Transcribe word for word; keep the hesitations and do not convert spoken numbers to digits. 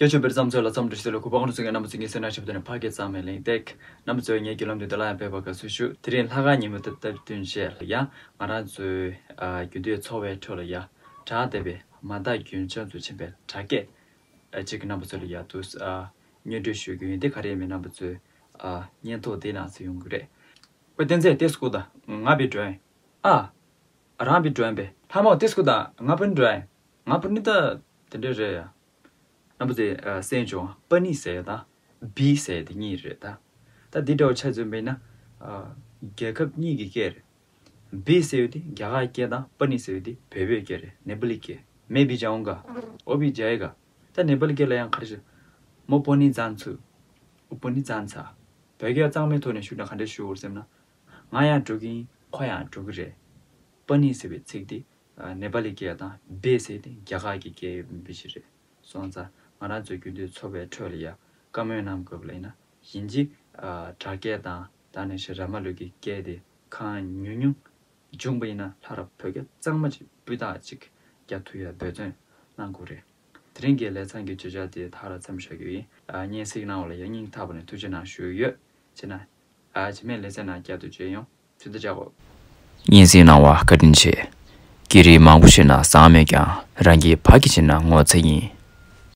ཆོས་ཆོས་པའི་བསམ་ཚོད་ལ་བསམ་འགྲོ་ཞིག་ལ་གུས་པ་ཁོང་ཚོ་གི་རྣམ་པ་ཚོ་ངའི་སེམས་ནང་ཞིབ་ཏུ་ནས་ཕ་གི་གཙང་མའི་གླེང་སྟེགས། རྣམ་པ་ཚོས་ངའི་བརྒྱུད་ལམ་འདི་དུ་ལ་ཡང་ཕེབས་པར་དགའ་བསུ་ཞུ། དེ་རིང་ལྷག་དཀར་ཉིན་མོ་དེ་སྟབས་བསྟུན་བྱས་ལ་ཡང་ང་རང་ཚོའི་ཨ་རྒྱུན་དུ་འཚོ་བའི་ཁྲོད་ལ་ཡང་གྲགས་བསྡད་པའི་མ་དག་རྒྱུན་འབྱམས་སུ་ཕྱིན་པའི་སྒྲ་སྐད་ཨ་གཅིག་གི་རྣམ་པ་ཚོ་ལ་ཡང་དུ་ཨ་སྙན་སྒྲོན་ཞུ་རྒྱུ་ཡིན། དེ་ག་རེ་ཡིན་མིན་རྣམ་པ་ཚོས་ཨ་སྙན་ཐོ་དེ་ནང་ཚུད་ཡོང་གི་རེད། ཨོ་བསྟན་འཛིན་ཏེ་སྐུ་ད་ང་བི་འགྲོ་ཡིན། ཨ། རང་བི་འགྲོ་ཡིན་པས། ལྷ་མོ་ཏེ་སྐུ་ད་ང་བི་འགྲོ་ཡིན། ང་བི་ནི་ད་དེ་འདྲ་རེད་ཡ། རྣམ་པ་ཚོས་ཨ་གསན་བྱུང་། པ་ནི་ཟེར་ཡ་དང་བི་ཟེར་ཡ་དེ་གཉིས་རེད་ད། ད་འདི་འདྲ་བོ་ཆ་མཚོན་པ་ཡིན་ན་ཨ་རྒྱལ་ཁབ་གཉིས་ཀྱི་སྐད་རེད། བི་ཟེར་ཡ་དེ་རྒྱ་གར་སྐད་དང་པ་ནི་ཟེར་ཡ་དེ་བོད་པའི་སྐད་རེད། ནེ་པ་ལི་སྐད། མེ་བི་ཇའོང་ག་ཨོ་བི་ཇའི་ག་ད་ནེ་པ་ལི་སྐད་ལ་ཡང་ག་རེ་ཟེར། མོ་པོ་ནི་ཛན་ཚུ། ཨུ་པོ་ནི་ཛན་ཚ། བོད་སྐད་གཙང་མའི་ཐོག་ནས་ཞུས་ན་ག་འདྲ་ཞུ་དགོས་སེམས་ན། ང་ཡང་འགྲོ་གི་ཡིན། ཁོ་ཡང་འགྲོ་གི་རེད། པ་ནི་ཟེར་བའི་ཚིག་དེ་ཨ་ནེ་པ་ལི་སྐད་དང་བེ་ཟེར་དེ་རྒྱ་གར་གྱི་སྐད་ཡིན་པའི་ཕྱིར་རེད། སོང་ཙང་ང་རང་ཚོའི་རྒྱུན་དུ་འཚོ་བའི་ཁྲོད་ལ་ཡ་བཀའ་མོལ་གནང་དགོས་པ་ལ་ཡིན་ན་ཡིན་གཅིག་ཨ་སྒྲ་སྐད་དང་ད་ནི་ཞེ་ར་མ་ལུག་གི་སྐད་དེ་གང་ཉུང་ཉུང་བྱུང་པ་ཡིན་ན་ལྷ་རབ་བོད་སྐད་གཙང་མ་ཅིག་སྤུས་དག་ཅིག་རྒྱག་ཐུབ་ཡ་འབད་བརྩོན་གནང་དགོས་རེད། དེ་རིང་གི་ལེ་ཚན་གྱི་བརྗོད་བྱ་དེ་མཐའ་ར་མཚམས་བཞག་རྒྱུ་ཡིན། ཨ་སྙན་སེང་གནང་བ་ལ་ཡང་སྙིང་ཐག་པ་ནས་ཐུགས་རྗེ་གནང་ཞུ་ཡོད། བྱས་ན། ཨ་རྗེས་མའི་ལེ་ཚན་ནང་བསྐྱར་དུ་མཇལ་ཡོང་། ཚུལ་དུ་བྱ་གོ། སྙན་སེང་གནང་བ་བཀའ་དྲིན་ཆེ། སྐད་རིགས་མང་པོ་ཤེས་ན་བཟང་མེད་ཀྱང་རང་གི་ཕ་གི་ཤེས་ན་ངོ་ཚ་ཡིན།